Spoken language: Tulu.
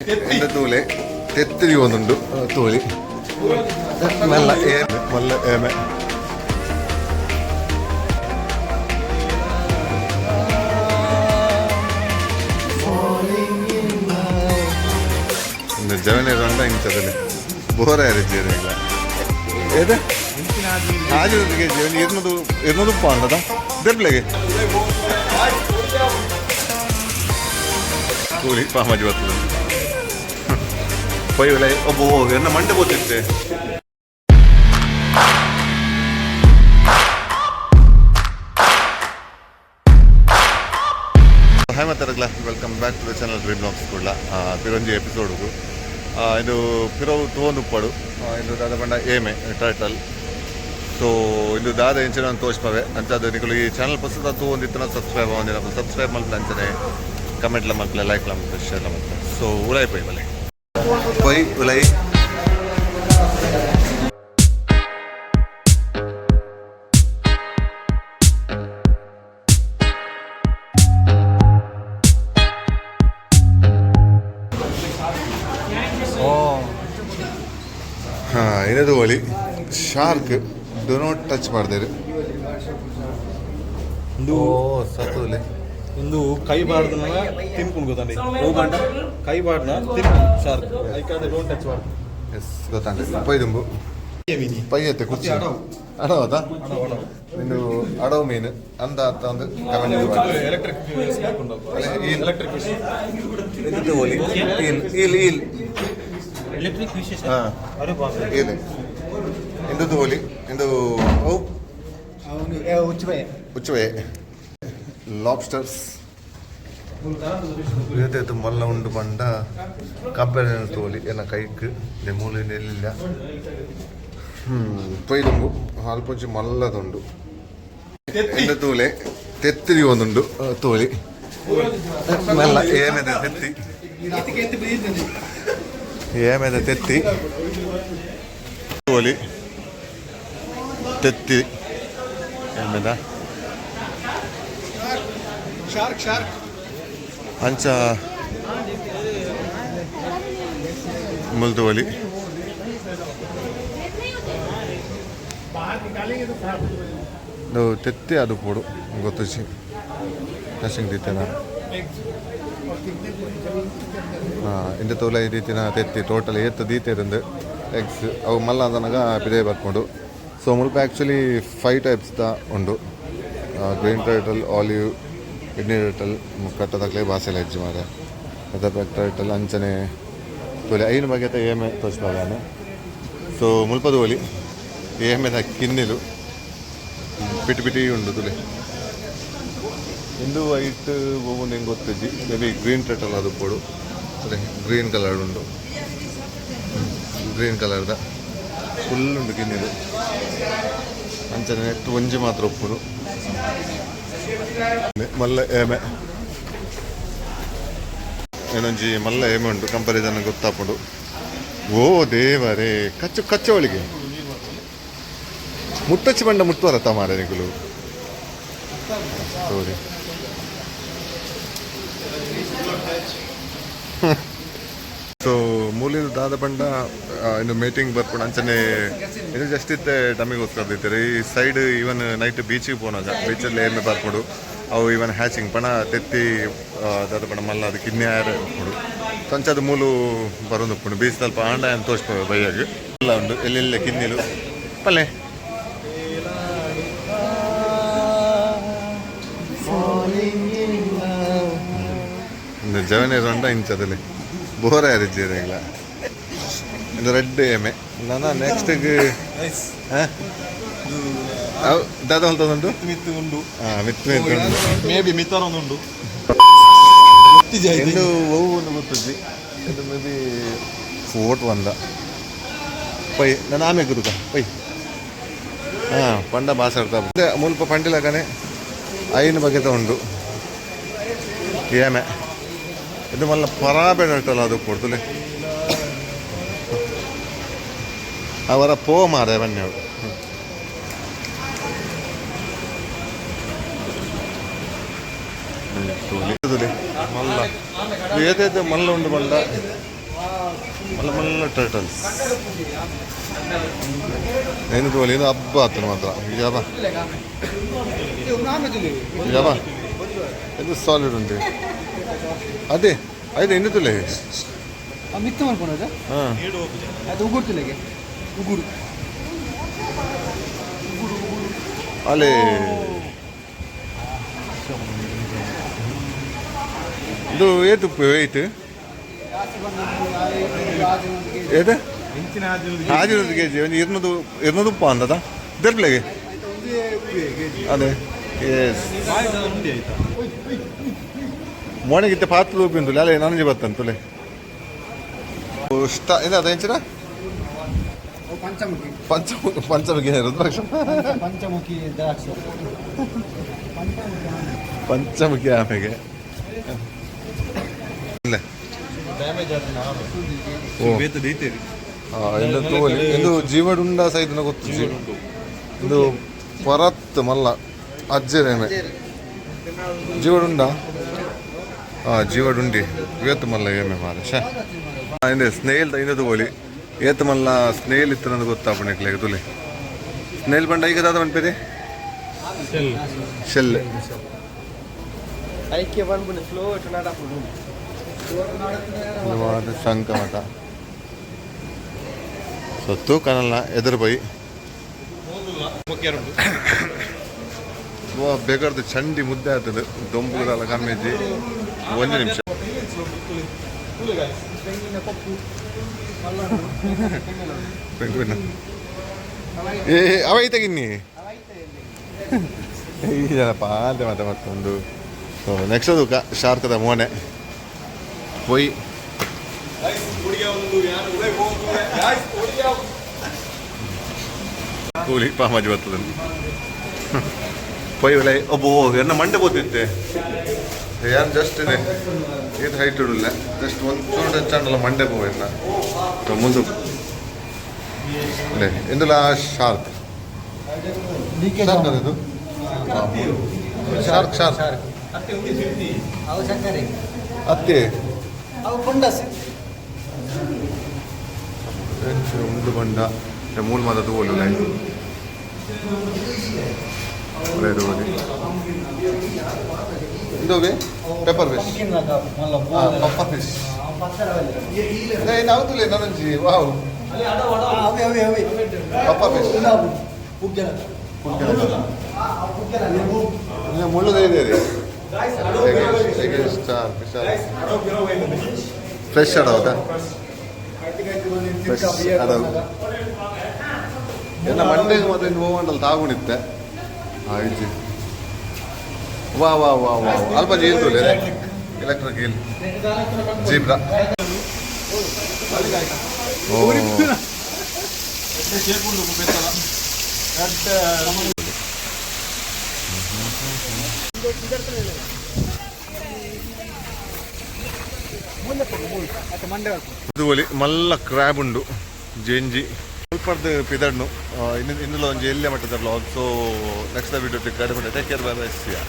ಎಂತ ತೂಲೆ ತೆತ್ತಿರಿ ಒಂದುಂಡು ತೂಲಿ ಮಲ್ಲ ಏಮೆ ಮಲ್ಲ ಏಮೆ. ಒಂದು ಜವನೆ ರಂಡ ಇಂಚದಲ್ಲಿ ಬೋರ ಯಾರಿದ್ದೀರ ಏದ ಆಜು ಕೆಜಿ ಒಂದು 200 200 ಉಪ್ಪು ಅಂಡದ ದೆಬ್ಲೆಗೆ ಕೂಲಿ ಪಾಮಾಜಿ ಬರ್ತದೆ ಪೊಯ್ ಉಲೈ ಒಬ್ಬ ಎನ್ನ ಮಂಡೆ ಬೋತಿತ್ತೆ. ಹಾಯ್ ಮಾತಾಡಗ್ಲ, welcome back to the channel dream blogs. ಕೂಡ ಪಿರೊಂಜಿ ಎಪಿಸೋಡ್ಗು ಇದು ಪಿರವು ತೋಂದು ಉಪ್ಪಡು. ಇದು ದಾದ ಪಂಡ ಏಮೆ ಟರ್ಟಲ್. ಸೊ ಇದು ದಾದ ಇಂಚಿನ ತೋಚ್ಪವೆ ಅಂಚಾದ ನಿಕುಲು ಈ ಚಾನಲ್ ಪೊಸದ ತೂವೊಂದಿತ್ತನ ಸಬ್ಸ್ಕ್ರೈಬ್ ಆವಂದಿನ ಸಬ್ಸ್ಕ್ರೈಬ್ ಮಲ್ಪಲೆ, ಅಂಚನೆ ಕಮೆಂಟ್ಲ ಮಲ್ಪಲೆ, ಲೈಕ್ಲ ಮಲ್ಪಲೆ, ಶೇರ್ಲ ಮಲ್ಪಲೆ. ಸೊ ಉಲಾಯಿ ಪೋಯ್ ಬಲೆ ಪೊಯ್ ಉಲಾಯಿ. ಹಾಂ, ಏನದು ಒಲಿ ಶಾರ್ಕ್, do not touch ಮಾಡ್ದೇರು. ಇಂದು ಓ ಸತ್ತುಲೆ. ಇಂದು ಕೈ ಬಾರ್ದನ ತಿನ್ಕೊಂಡು ಗೊತ್ತಂడి ಹೋಗಂಡ ಕೈ ಬಾರ್ದನ ತಿನ್ಕು ಶಾರ್ಕ್ ಐಕಾದ don't touch ಬಾರ್ದು. ಎಸ್, ಗೊತ್ತಾಂಡ ಪೊಯ್ದುಂಬು ಪೈಯತ್ತೆ ಕುರ್ಚಿ ಅಡವದ ಇನ್ನು ಅಡವು ಮೀನು ಅಂದ ಅತ್ತ ಒಂದು ಕಮೆಂಟ್. ಎಲೆಕ್ಟ್ರಿಕ್ ಸ್ನೇಕ್ ಉಂಟು, ಎಲೆಕ್ಟ್ರಿಕ್ ಫಿಶ್. ಇದು ಒಲಿ eel eel eel. Electric fishes. ಹಾಂ. अरे बाप रे. eel ಇಂದು ಒಲಿ ಇಂದು ಅವು ಉಚ್ಚುವೆ ಲಾಬ್ಸ್ಟರ್ಸ್ ಏತೇತು ಮಲ್ಲ ಉಂಡು ಪಂಡ ಕಂಪೇರ್ ತೋಲಿ ಎನ್ನ ಕೈಕ್ ಮೂಲೆ ನೆಲ್ಲಿಲ್ಲ. ಪೊಯ್ದುಂಬು ಅಲ್ಪೊಂಚಿ ಮಲ್ಲದುಂಡು. ಎಂತ ತೂಲೆ ತೆತ್ತಿರಿ ಒಂದುಂಡು ತೋಲಿ ಮಲ್ಲ ಏಮೆದ ತೆತ್ತಿ ಏಮೆದ ತೆತ್ತಿ ತೋಲಿ ತೆತ್ತಿ ಏಮೆದ. Shark shark. ಅಂಚ ಮುಲ್ತುವಲಿ ತೆತ್ತಿ ಅದು ಪೋಡು ಗೊತ್ತುಚಿ ನಸಿಂಗ್ ದೀತೆನ. ಹಾಂ, ಇಂದ ತೋಲ ಈ ರೀತಿನ ತೆತ್ತಿ ಟೋಟಲ್ ಏತ್ ದೀತೆರಂದು ಎಗ್ಸ್ ಅವು ಮಲ್ಲ ಅಂದನಾಗ ಪಿದೆ ಬರ್ಕೊಂಡು. ಸೊ ಮುಲ್ಪ ಆ್ಯಕ್ಚುಲಿ 5 ಟೈಪ್ಸ್ the ಉಂಡು: green turtle, olive kidney turtle, ಕಟ್ಟದಾಗಲೇ ಬಾಸೆಲ್ಲ ಹೆಜ್ಜೆ ಮಾರೆ ಬ್ಯಾಕ್ ಟರ್ಟಲ್. ಅಂಚನೆ ತೋಲೆ ಐನು ಬಗೆತ ಏಮೆ ತೋಚ್ಪಾಗಾನೆ. ಸೊ ಮುಲ್ಪದ ಒಲಿ ಏಮೆದ ಕಿನ್ನಿಲು ಪಿಟಿ ಪಿಟಿ ಉಂಡು ತುಲೆ. ಇಂದು ವೈಟ್ ಒವ್ವು ನಿಂಗೆ ಗೊತ್ತಿಜ್ಜಿ, ಮೇ ಬಿ ಗ್ರೀನ್ ಟರ್ಟಲ್ ಅದು ಪೋಡು. ಅದೇ ಗ್ರೀನ್ ಕಲರ್ ಉಂಡು, ಗ್ರೀನ್ ಕಲರ್ದ ಫುಲ್ ಉಂಡು ಕಿನ್ನಿಲು. ಅಂಚನೆ ನೆಟ್ ಒಂಜಿ ಮಾತ್ರ ಉಪ್ಪುನು ಮಲ್ಲ ಏಮೆ. ಏನೊಂಜಿ ಮಲ್ಲ ಏಮೆ ಉಂಟು, ಕಂಪಾರಿಸನ್ ಗೊತ್ತಾಪುಂಡು. ಓ ದೇವರೇ, ಕಚ್ಚು ಕಚ್ಚೋಳಿಗೆ ಮುಟ್ಟಚ್ಚಿ ಬಂಡ ಮುಟ್ಟುವರತ್ತ ಮಾರೆ ನಿಕುಲು ತೋರಿ. ಸೊ ಮೂಲಿನ ದಾದ ಬಂಡ ಇನ್ನು ಮೀಟಿಂಗ್ ಬರ್ಪುಂಡು. ಅಂಚನೆ ಇದು ಜಸ್ಟ್ ಇತ್ತೆ ಡಮ್ಮಿಗೋಸ್ಕರ ದಿತ್ತೆರ್. ಈ ಸೈಡ್ ಇವನ್ ನೈಟ್ ಬೀಚಿಗೆ ಪೋನಾಗ ಬೀಚಲ್ಲಿ ಏಮೆ ಬರ್ಪುಂಡು. ಅವು ಇವನ್ ಹ್ಯಾಚಿಂಗ್ ಪಣ ತೆತ್ತಿ ದಾದ ಪಣ ಮಲ್ಲ ಅದು ಕಿನ್ನಿ ಆಯರೆ ಉಪ್ಪುಂಡು. ಸೊ ಅಂಚದ ಮೂಲು ಬರೋದು ಉಪ್ಪುಂಡು ಬೀಚ್ ಸ್ವಲ್ಪ ಆಂಡ ಏನು ತೋಚ್ಪವೆ ಬೈಯಾಗ ಎಲ್ಲ ಉಂಡು ಎಲ್ಲೆಲ್ಲ ಕಿನ್ನಿಲು ಪಲ್ಲೆ. ಜವನೆ ರೊಂಡ ಇಂಚದಲ್ಲಿ ಬೋರ ಯಾರಿದ್ದೀರ ಇದು ರೆಡ್ ಏಮೆ. ನನ್ನ ನೆಕ್ಸ್ಟ್ ದಾದ ಉಂಟು. ಮಿತ್ತು ಉಂಡು. ಹಾಂ, ಮಿತ್ತು ಮಿತ್ತು ಉಂಡು. ಮೇ ಬಿ ಮಿತ್ತಾರ ಒಂದು ಉಂಡು. ಎಂದು ಒವು ಒಂದು ಗೊತ್ತುಜ್ಜಿ. ಇದು ಮೇ ಬಿ ಫೋರ್ಟ್ ಒಂದ ಪೈ ನಾನು ಆಮೆ ಗುರುಕ ಪೈ. ಹಾಂ, ಪಂಡ ಬಾಸಾಡ್ತಾ ಮುಲ್ಪ ಪಂಡಿಲಗನೆ ಐನು ಬಗೆತ ಉಂಡು ಏಮೆ. ಇದು ಮಲ್ಲ ಪರಾಬೆ ಉಂಟಲ್ಲ ಅದು ಕೊಡ್ತಲೆ ಅವರ ಪೋ ಮಾರೆ ಬನ್ನಿ ಮಲ್ಲ ಏತೇತ ಮಲ್ಲ ಉಂಡು ಮಲ್ಲ. ಮಲ್ಲ ಮಲ್ಲ ಟರ್ಟಲ್ಸ್. ಏನು ತೋಲಿ, ಇದು ಹಬ್ಬ ಆತನ ಮಾತ್ರ. ಯಾವ ಯಾವ ಇದು ಸಾಲಿಡ್ ಉಂಟು. ಅದೇ ಐದು ಇನ್ನು ತುಲೆ. ಮಿಕ್ಸ್ ಮಾಡ್ಕೊಳೋದು. ಹಾಂ. ಅದು ಉಗುರು ತುಲೆಗೆ ಉಗುರು. ಅಲ್ಲಿ ಇದು ಏತು ವೆಯ್ಟ್? ಏತು? ಆಜಿನೊಂದು ಕೆ ಜಿ, ಒಂದು 200 200 ಉಪ್ಪ ಅಂದದ ದರ್ಪ್ಲೆಗೆ. ಅದೇ, ಎಸ್. ಮೋನೆಗಿತ್ತ ಪಾತ್ರ ಉಪ್ಪಿ ಉಂಟು ಅಲ್ಲೇ. ನಾನಂಜಿ ಬತ್ತಂತುಲೆ ಇಷ್ಟ ಇಲ್ಲ. ಅದು ಎಂಚಿನ? ಪಂಚಮುಖಿ. ಪಂಚಮುಖಿ, ಪಂಚಮುಖಿ ರುದ್ರಾಕ್ಷ. ಪಂಚಮುಖಿ ದ್ರಾಕ್ಷಿ. ಪಂಚಮುಖಿ ಆಮೆಗೆ ಇಲ್ಲ. ಓ. ಬೇತೆ ದೀತೇರಿ. ಇಂದು ತೂವಲಿ, ಇಂದು ಜೀವಡುಂಡ ಸೈದನ ಗೊತ್ತು. ಇಂದು ಪರತ್ ಮಲ್ಲ ಅಜ್ಜೆರೇಮೆ ಜೀವಡುಂಡ. ಜೀವಡುಂಡಿ ಏತ್ ಮಲ್ಲ ಏಮೆ ಮಾರೆ ಶೇ. ಇಂದು ಸ್ನೇಲ್ ಇಂದು ತೂವಲಿ, ಏತ್ ಮಲ್ಲ ಸ್ನೇಲ್ ಇತ್ತು ನಂದು ಗೊತ್ತಾಪುಂಡು ನಿಕ್ಲೆಗ್. ತುಲಿ, ಸ್ನೇಲ್ ಪಂಡ ಈಗ ದಾದ ಪನ್ಪೇರಿ? ಶೆಲ್. ಐಕ್ಯ ಬಂದ್ಬಿಟ್ಟು ಸ್ಲೋ ನಡಪುಂಡು. ಶಂಕ ಮಠ ಸೊ ತೂಕನಲ್ಲ ಎದುರು ಪೋಯಿ. ಬೇಕಾರ್ದು ಚಂಡಿ ಮುದ್ದೆ ಆಗ್ತದೆ. ದೊಂಬುದಲ್ಲ ಕಮ್ಮಿಜ್ಜಿ. ಒಂದು ನಿಮಿಷ. ಪೆಂಗ್ವಿನ್. ಏ, ಅವ ಐತೆಗಿನ್ನಿ ಈ ಜನಪ್ಪ ಅದೇ. ಮತ್ತೆ ಮತ್ತೊಂದು. ಸೊ ನೆಕ್ಸ್ಟ್ ಅದು ಶಾರ್ಕದ ಮೋನೆ ಪೊಯ್. ಕೂಲಿ ಪಾಮಾಜಿ ಬರ್ತದೆ. ಪೊಯ್ ಒಲೆ ಒಬ್ಬ ಎನ್ನ ಮಂಡೆ ಬೋತಿತ್ತೆ. ಯಾರು ಜಸ್ಟ್ ಇದೆ, ಏತ್ ಹೈಟ್ ಇಡಲ್ಲ. ಜಸ್ಟ್ ಒಂದು ಚೂರು ಟಚ್ ಆಂಡಲ ಮಂಡೆ ಪೋ ಎನ್ನ. ಸೊ ಮುಂದೆ ಇಂದುಲ ಶಾರ್ಕ್. ಶಾರ್ಕ್ ಅದು, ಶಾರ್ಕ್ ಶಾರ್ಕ್. ಅವು ಸಕ್ಕರೆ. ಅತ್ತೆ. ಅವು ಪುಂಡಸ್. ಉಂಡು ಬಂಡ ಮೂಲ ಮಾತ ತೂವೊಲಿ, ತೂವೊಲಿ. ಇಂದೋವೆ ಪೆಪ್ಪರ್ ಫಿಶ್, ಪಪ್ಪರ್ ಫಿಶ್. ನಾವು ತುಲೆ ನಾನೊಂಜಿ ವಾವ್. ಅವೆ ಅವೆ ಅವೆ. ಪಪ್ಪರ್ ಫಿಶ್. ಮುಳ್ಳುದೇ ಇದೆ ರೀ. ಫ್ರೆಶ್ ಅಡವದ, ಫ್ರೆಶ್ ಅಡವು. ಎನ್ನ ಮಂಡೆಗೆ ಮಾತ್ರ ಇನ್ನು ಹೋಗಂಡಲ್ಲಿ ತಾಗುಣಿತ್ತೆ. ಆಯ್ತು. ವಾ ವಾ ವಾ ವಾ, ಅಲ್ಪ ಜೀಲ್ ತುಲೆ, ಎಲೆಕ್ಟ್ರಿಕ್ ಈಲ್, ಜೀಬ್ರಾ. ಓ. ಇದುವಲಿ ಮಲ್ಲ ಕ್ರ್ಯಾಬ್ ಉಂಡು, ಜೇಂಜಿ. ಸ್ವಲ್ಪದ್ದು ಪಿದಡ್ನು ಇನ್ನು ಇಂದುಲ ಒಂಜಿ ಎಲ್ಲೆ ಮಟ್ಟದ ಬ್ಲಾಗ್. ಸೊ ನೆಕ್ಸ್ಟ್ ವಿಡಿಯೋ ಕಡೆ. Take care, bye bye, see ya.